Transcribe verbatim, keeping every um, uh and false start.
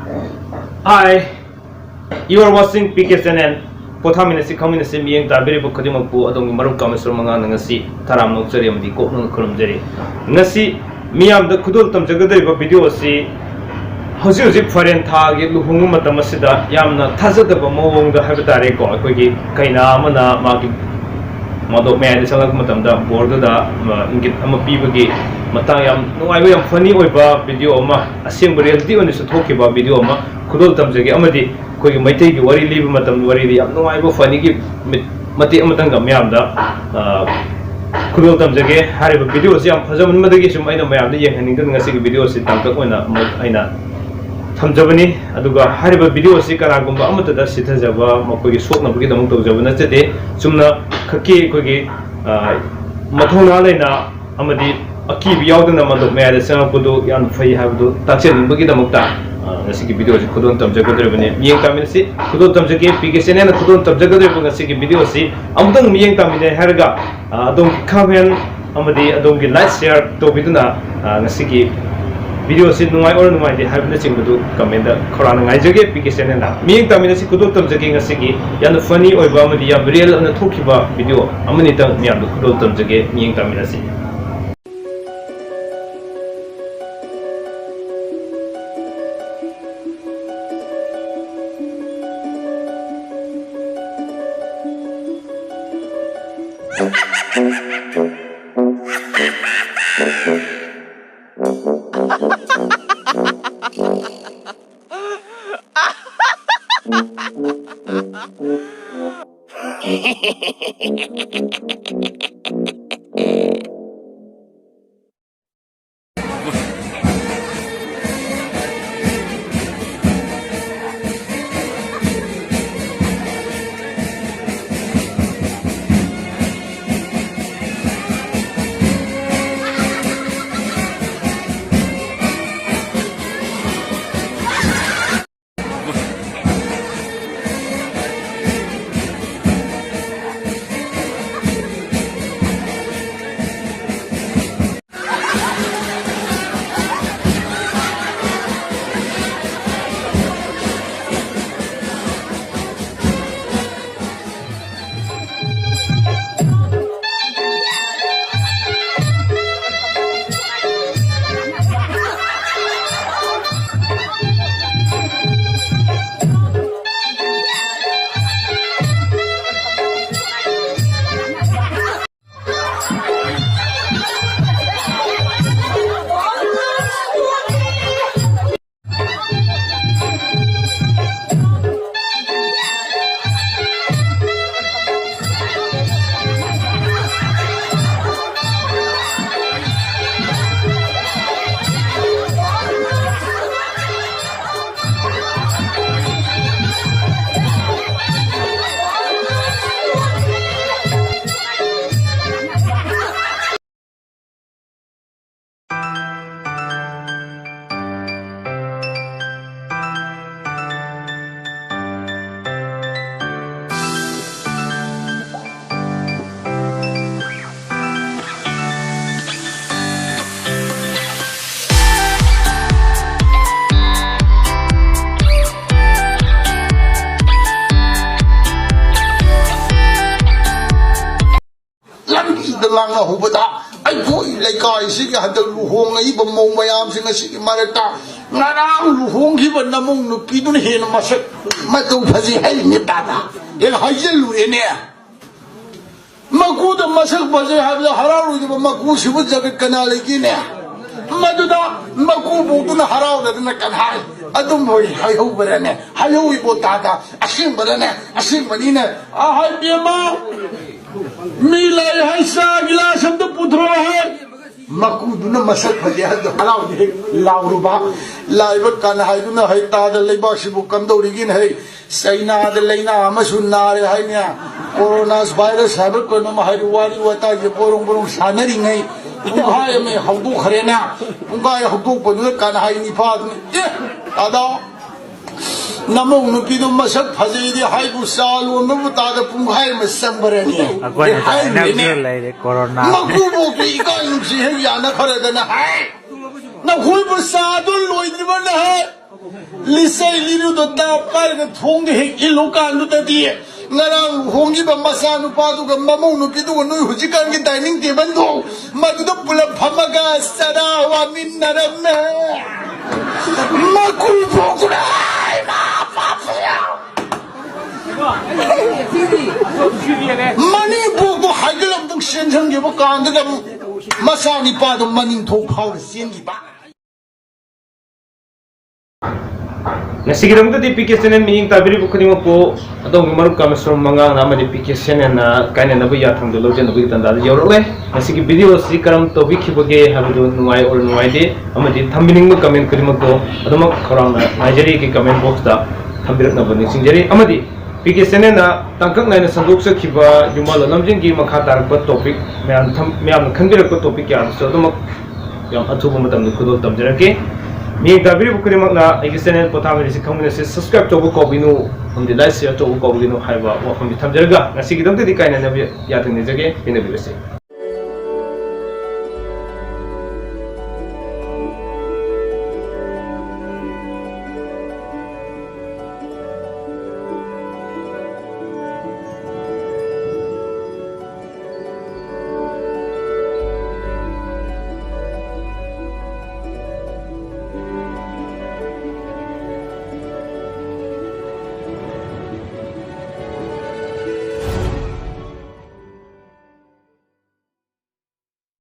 Hi, you are watching P K channel. ꯄꯣꯊꯥꯃꯤꯟꯅꯁꯤ, ꯈꯪꯃꯤꯟꯅꯁꯤ, ꯃꯤꯠꯌꯦꯡ ꯇꯥꯕꯤꯔꯤꯕ ꯈꯨꯗꯤꯡꯃꯛꯄꯨ ꯑꯗꯣꯝꯒꯤ ꯃꯔꯨꯞ ꯀꯥꯃꯦꯁꯣꯔ ꯃꯉꯥꯅ ꯉꯁꯤ ꯇꯔꯥꯝꯅ ꯑꯣꯛꯆꯔꯤ ꯑꯃꯗꯤ ꯀꯣꯛꯅ ꯈꯨꯔꯨꯝꯖꯔꯤ꯫ ꯉꯁꯤ ꯃꯤꯌꯥꯝꯗ ꯈꯨꯗꯣꯜ ꯇꯝꯖꯒꯗꯧꯔꯤꯕ video ꯑꯁꯤ ꯍꯧꯖꯤꯛ ꯍꯧꯖꯤꯛ ꯐꯣꯔꯦꯟ ꯊꯥꯒꯤ ꯂꯨꯍꯣꯡꯕ ꯃꯇꯝ ꯑꯁꯤꯗ ꯌꯥꯝꯅ ꯊꯥꯖꯗꯕ ꯃꯑꯣꯡꯗ ꯍꯥꯏꯕ ꯇꯥꯔꯦꯀꯣ, ꯑꯩꯈꯣꯏꯒꯤ ꯀꯩꯅꯥ ꯑꯃꯅ ꯃꯥꯒꯤ ꯃꯥꯗꯣ ꯃꯌꯥꯏꯗ ꯆꯪꯂꯛꯄ ꯃꯇꯝꯗ ꯕꯣꯔꯗꯨꯗ, ꯑ, ꯏꯪꯒꯤꯠ ꯑꯃ ꯄꯤꯕꯒꯤ ꯃꯇꯥꯡ, ꯌꯥꯝ ꯅꯨꯡꯉꯥꯏꯕ, ꯌꯥꯝ funny ꯑꯣꯏꯕ video ꯑꯃ, ꯑꯁꯦꯡꯕ reality ꯑꯣꯏꯅꯁꯨ ꯊꯣꯛꯈꯤꯕ video ꯑꯃ ꯈꯨꯗꯣꯜ ꯇꯝꯖꯒꯦ꯫ ꯑꯃꯗꯤ ꯑꯩꯈꯣꯏꯒꯤ ꯃꯩꯇꯩꯒꯤ ꯋꯥꯔꯤ ꯂꯤꯕ ꯃꯇꯝꯗ ꯋꯥꯔꯤꯗ ꯌꯥꯝ ꯅꯨꯡꯉꯥꯏꯕ funnyꯒꯤ ꯃꯤꯠ-, ꯃꯇꯦꯛ ꯑꯃꯇꯪꯒ ꯃꯌꯥꯝꯗ, ꯑ, ꯈꯨꯗꯣꯜ ꯇꯝꯖꯒꯦ꯫ ꯍꯥꯏꯔꯤꯕ video ꯑꯁꯤ ꯌꯥꯝ ꯐꯖꯃꯟꯕꯗꯒꯤ ꯁꯨꯝ ꯑꯩꯅ ꯃꯌꯥꯝꯗ ꯌꯦꯡꯍꯟꯅꯤꯡꯗꯅ ꯉꯁꯤꯒꯤ video ꯑꯁꯤ ꯇꯥꯡꯀꯛ ꯑꯣꯏꯅ ꯑꯃꯨꯛ ꯑꯩꯅ ꯊꯝꯖꯕꯅꯤ꯫ ꯑꯗꯨꯒ ꯍꯥꯏꯔꯤꯕ video ꯑꯁꯤ ꯀꯅꯥꯒꯨꯝꯕ ꯑꯃꯠꯇꯗ ꯁꯤꯊꯖꯕ, ꯃꯈꯣꯏꯒꯤ ꯁꯣꯛꯅꯕꯒꯤꯗꯃꯛ ꯇꯧꯖꯕ ꯅꯠꯆꯗꯦ꯫ ꯆꯨꯝꯅ ꯈꯛꯀꯤ ꯑꯩꯈꯣꯏꯒꯤ, ꯑ, ꯃꯊꯧꯅꯥ ꯂꯩꯅ ꯑꯃꯗꯤ ꯑꯀꯤꯕ ꯌꯥꯎꯗꯅ ꯃꯗꯨ ꯃꯌꯥꯏꯗ ꯆꯪꯉꯛꯄꯗꯨ ꯌꯥꯝ ꯐꯩ ꯍꯥꯏꯕꯗꯨ ꯇꯥꯛꯆꯅꯤꯡꯕꯒꯤꯗꯃꯛꯇ, ꯑ, ꯉꯁꯤꯒꯤ video ꯑꯁꯤ ꯈꯨꯗꯣꯜ ꯇꯝꯖꯒꯗꯧꯔꯤꯕꯅꯤ꯫ ꯃꯤꯠꯌꯦꯡ ꯇꯥꯃꯤꯟꯅꯁꯤ꯫ ꯈꯨꯗꯣꯜ ꯇꯝꯖꯒꯦ, P K channelꯅ ꯈꯨꯗꯣꯜ ꯇꯝꯖꯒꯗꯧꯔꯤꯕ ꯉꯁꯤꯒꯤ video ꯑꯁꯤ ꯑꯃꯨꯛꯇꯪ ꯃꯤꯠꯌꯦꯡ ꯇꯥꯃꯤꯟꯅꯩ ꯍꯥꯏꯔꯒ, ꯑ, ꯑꯗꯣꯝꯒꯤ comment ꯑꯃꯗꯤ ꯑꯗꯣꯝꯒꯤ like, share ꯇꯧꯕꯤꯗꯨꯅ, ꯑ, ꯉꯁꯤꯒꯤ video ꯑꯁꯤ ꯅꯨꯡꯉꯥꯏ or ꯅꯨꯡꯉꯥꯏꯇꯦ ꯍꯥꯏꯕꯅꯆꯤꯡꯕꯗꯨ commentꯇ ꯈꯧꯔꯥꯡꯅ ꯉꯥꯏꯖꯒꯦ꯫ P K channelꯅ ꯃꯤꯠꯌꯦꯡ ꯇꯥꯃꯤꯟꯅꯁꯤ꯫ ꯈꯨꯗꯣꯜ ꯇꯝꯖꯒꯦ ꯉꯁꯤꯒꯤ ꯌꯥꯝꯅ funny ꯑꯣꯏꯕ ꯑꯃꯗꯤ ꯌꯥꯝ real ꯑꯣꯏꯅ ꯊꯣꯛꯈꯤꯕ video ꯑꯃꯅꯤꯇꯪ ꯃꯤꯌꯥꯝꯗ ꯈꯨꯗꯣꯜ ꯇꯝꯖꯒꯦ꯫ ꯃꯤꯠꯌꯦꯡ ꯇꯥꯃꯤꯟꯅꯁꯤ꯫ ꯂꯥꯡꯅꯍꯧꯕꯗ, ꯑꯩꯈꯣꯏ ꯂꯩꯀꯥꯏꯁꯤꯒꯤ ꯍꯟꯗꯛ ꯂꯨꯍꯣꯡꯉꯛꯏꯕ ꯃꯧ ꯃꯌꯥꯝꯁꯤꯡ ꯑꯁꯤꯒꯤ ꯃꯔꯛꯇ ꯉꯔꯥꯡ ꯂꯨꯍꯣꯡꯈꯤꯕ ꯅꯃꯧ ꯅꯨꯄꯤꯗꯨꯅ ꯍꯦꯟꯅ ꯃꯁꯛ ꯃꯇꯧ ꯐꯖꯩ ꯍꯥꯏꯔꯤꯅꯦ ꯇꯥꯗ꯫ ꯍꯦꯛ ꯍꯥꯏꯖꯤꯜꯂꯨꯔꯦꯅꯦ꯫ ꯃꯀꯨꯗ ꯃꯁꯛ ꯐꯖꯩ ꯍꯥꯏꯕꯗ ꯍꯔꯥꯎꯔꯣꯏꯗꯕ ꯃꯀꯨꯁꯤꯕꯨ ꯖꯒꯠ ꯀꯅꯥ ꯂꯩꯒꯦꯅꯦ? ꯃꯗꯨꯗ ꯃꯀꯨꯕꯣꯛꯇꯨꯅ ꯍꯔꯥꯎꯗꯗꯅ ꯀꯟꯍꯥꯏ ꯑꯗꯨꯝ ꯍꯣꯏ ꯍꯥꯏꯍꯧꯕ꯭ꯔꯅꯦ? ꯍꯥꯏꯍꯧꯏꯕꯣ ꯇꯥꯗ꯫ ꯑꯁꯦꯡꯕꯔꯅꯦ? ꯑꯁꯦꯡꯕꯅꯤꯅꯦ꯫ ꯑꯍꯥꯏ ꯕꯦꯝꯃ, ꯃꯤ ꯂꯥꯏ ꯍꯥꯏ ꯆꯥ ꯒꯤꯂꯥꯁ ꯑꯝꯇ ꯄꯨꯊꯣꯔꯛꯑꯣ ꯍꯥꯏ꯫ ꯃꯀꯨꯗꯨꯅ ꯃꯁꯛ ꯐꯖꯩ ꯍꯥꯏꯕꯗꯣ ꯍꯔꯥꯎꯗꯦ ꯍꯦꯛ ꯂꯥꯎꯔꯨꯕ꯫ ꯂꯥꯏꯕ ꯀꯟꯍꯥꯏꯗꯨꯅ ꯍꯩ ꯇꯥꯗ ꯂꯩꯕꯥꯛꯁꯤꯕꯨ ꯀꯝꯗꯧꯔꯤꯒꯦꯅ ꯍꯩ ꯆꯩꯅꯥꯗ ꯂꯩꯅꯥ ꯑꯃꯁꯨ ꯅꯥꯔꯦ ꯍꯥꯏꯅꯦ꯫ ꯀꯣꯔꯣꯅꯥ ꯚꯥꯏꯔꯁ ꯍꯥꯏꯕ ꯀꯩꯅꯣꯝ ꯍꯥꯏꯔꯤ, ꯋꯥꯔꯤ ꯋꯥꯇꯥꯏꯁꯦ ꯕꯣꯔꯣꯡ ꯕꯣꯔꯣꯡ ꯁꯥꯟꯅꯔꯤꯉꯩ ꯄꯨꯡꯈꯥꯏ ꯑꯃ ꯍꯧꯗꯣꯛꯈ꯭ꯔꯦꯅꯦ꯫ ꯄꯨꯡꯈꯥꯏ ꯍꯧꯗꯣꯛꯄꯗꯨꯗ ꯀꯟꯍꯥꯏ ꯅꯤꯄꯥꯗꯨꯅ, "ꯑꯦ, ꯇꯥꯗꯥꯎ, ꯅꯃꯧ ꯅꯨꯄꯤꯗꯨ ꯃꯁꯛ ꯐꯖꯩꯗꯤ ꯍꯥꯏꯕꯨ ꯆꯥ ꯂꯣꯟꯕꯕꯨ ꯇꯥꯗ ꯄꯨꯡꯈꯥꯏ ꯑꯃ ꯆꯪꯕꯔꯅꯤ?" ꯑꯩꯈꯣꯏꯅ ꯍꯥꯏꯔꯤꯅꯦ꯫ ꯇꯥꯏꯅꯕꯁꯨ ꯂꯩꯔꯦ, ꯀꯣꯔꯣꯅꯥ꯫ ꯃꯀꯨꯕꯣꯛꯇꯨ ꯏꯀꯥꯏ ꯅꯨꯡꯁꯤ ꯍꯦꯛ ꯌꯥꯅꯈ꯭ꯔꯗꯅ ꯍꯥꯏ, "ꯅꯈꯣꯏꯕꯨ ꯆꯥꯗꯨ ꯂꯣꯏꯗ꯭ꯔꯤꯕꯅ ꯍꯥꯏ?" ꯂꯤꯆꯩ ꯂꯤꯔꯨꯗꯣ ꯇꯥ ꯄꯥꯏꯔꯒ ꯊꯣꯡꯗ ꯍꯦꯛ ꯏꯜꯂꯨ ꯀꯥꯟꯗꯨꯗꯗꯤ ꯉꯔꯥꯡ ꯂꯨꯍꯣꯡꯈꯤꯕ ꯃꯆꯥꯅꯨꯄꯥꯗꯨꯒ ꯃꯃꯧ ꯅꯨꯄꯤꯗꯨꯒ ꯅꯣꯏ ꯍꯧꯖꯤꯛꯀꯥꯟꯒꯤ ꯗꯥꯏꯅꯤꯡ ꯇꯦꯕꯜꯗꯣ ꯃꯗꯨꯗ ꯄꯨꯂꯞ ꯐꯝꯃꯒ ꯆꯔꯥ ꯋꯥꯃꯤꯟꯅꯔꯝꯃꯦ꯫ ꯃꯀꯨ ꯐꯣꯛꯇꯨꯅ ꯏꯃꯥ ꯄꯥꯞꯄ ꯌꯥꯎ꯫ ꯃꯅꯤꯄꯨꯔꯗꯣ ꯍꯥꯏꯒꯠꯂꯝꯗꯪ ꯆꯦꯟꯁꯤꯟꯈꯤꯕ ꯀꯥꯟꯗꯨꯗ ꯃꯆꯥꯅꯤꯄꯥꯗꯣ ꯃꯅꯤꯡ ꯊꯣꯡ ꯐꯥꯎꯔ ꯆꯦꯟꯈꯤꯕ꯫ ꯉꯁꯤꯒꯤꯗꯃꯛꯇꯗꯤ ꯄꯤ ꯀꯦ ꯆꯦꯅꯦꯜ ꯃꯤꯠꯌꯦꯡ ꯇꯥꯕꯤꯔꯤꯕ ꯈꯨꯗꯤꯡꯃꯛꯄꯨ ꯑꯗꯣꯝꯒꯤ ꯃꯔꯨꯞ ꯀꯥꯃꯦꯁꯣꯔ ꯃꯉꯥꯡꯅ ꯑꯃꯗꯤ ꯄꯤ ꯀꯦ ꯆꯦꯅꯦꯜꯅ ꯀꯥꯏꯅꯅꯕ ꯌꯥꯊꯪꯗꯨ ꯂꯧꯖꯅꯕꯒꯤ ꯇꯥꯟꯖꯥꯗ ꯌꯧꯔꯛꯂꯦ꯫ ꯉꯁꯤꯒꯤ ꯚꯤꯗꯤꯑꯣ ꯑꯁꯤ ꯀꯔꯝ ꯇꯧꯕꯤꯈꯤꯕꯒꯦ ꯍꯥꯏꯕꯗꯨ ꯅꯨꯡꯉꯥꯏ ꯑꯣꯔ ꯅꯨꯡꯉꯥꯏꯇꯦ ꯑꯃꯗꯤ ꯊꯝꯕꯤꯅꯤꯡꯕ ꯀꯃꯦꯟ ꯈꯨꯗꯤꯡꯃꯛꯇꯨ ꯑꯗꯨꯃꯛ ꯈꯧꯔꯥꯡꯅ ꯉꯥꯏꯖꯔꯤ ꯑꯩꯒꯤ ꯀꯃꯦꯟ ꯕꯣꯛꯁꯇ ꯊꯝꯕꯤꯔꯛꯅꯕ ꯅꯤꯡꯁꯤꯡꯖꯔꯤ꯫ ꯑꯃꯗꯤ ꯄꯤ ꯀꯦ ꯆꯦꯅꯦꯜꯅ ꯇꯥꯡꯀꯛ ꯅꯥꯏꯅ ꯁꯟꯗꯣꯛꯆꯈꯤꯕ ꯌꯨꯝꯕꯥꯜ ꯂꯣꯟꯂꯝꯁꯤꯡꯒꯤ ꯃꯈꯥ ꯇꯥꯔꯛꯄ ꯇꯣꯄꯤꯛ ꯃꯌꯥꯝ ꯊꯝ-, ꯃꯌꯥꯝꯅ ꯈꯟꯕꯤꯔꯛꯄ ꯇꯣꯄꯤꯛ ꯀꯌꯥꯗꯨꯁꯨ ꯑꯗꯨꯃꯛ ꯌꯥꯝ ꯑꯊꯨꯕ ꯃꯇꯝꯗ ꯈꯨꯗꯣꯜ ꯇꯝꯖꯔꯛꯀꯦ꯫ ꯃꯤꯠꯌꯦꯡ ꯇꯥꯕꯤꯔꯤꯕ ꯈꯨꯗꯤꯡꯃꯛꯅ ꯑꯩꯒꯤ ꯆꯦꯅꯦꯜ ꯄꯣꯊꯥꯃꯤꯅꯤꯁꯤ ꯈꯪꯃꯤꯟꯅꯁꯤ ꯁꯕꯁꯀ꯭ꯔꯥꯏꯕ ꯇꯧꯕ ꯀꯥꯎꯕꯤꯅꯨ, ꯑꯃꯗꯤ ꯂꯥꯏꯛ ꯁꯤꯌꯔ ꯇꯧꯕ ꯀꯥꯎꯕꯤꯒꯅꯨ ꯍꯥꯏꯕ ꯋꯥꯐꯝꯁꯤ ꯊꯝꯖꯔꯒ ꯉꯁꯤꯒꯤꯗꯃꯛꯇꯗꯤ ꯀꯥꯏꯅꯅꯕ ꯌꯥꯊꯪ ꯅꯤꯖꯒꯦ꯫ ꯄꯦꯟꯅꯕꯤꯔꯁꯤ꯫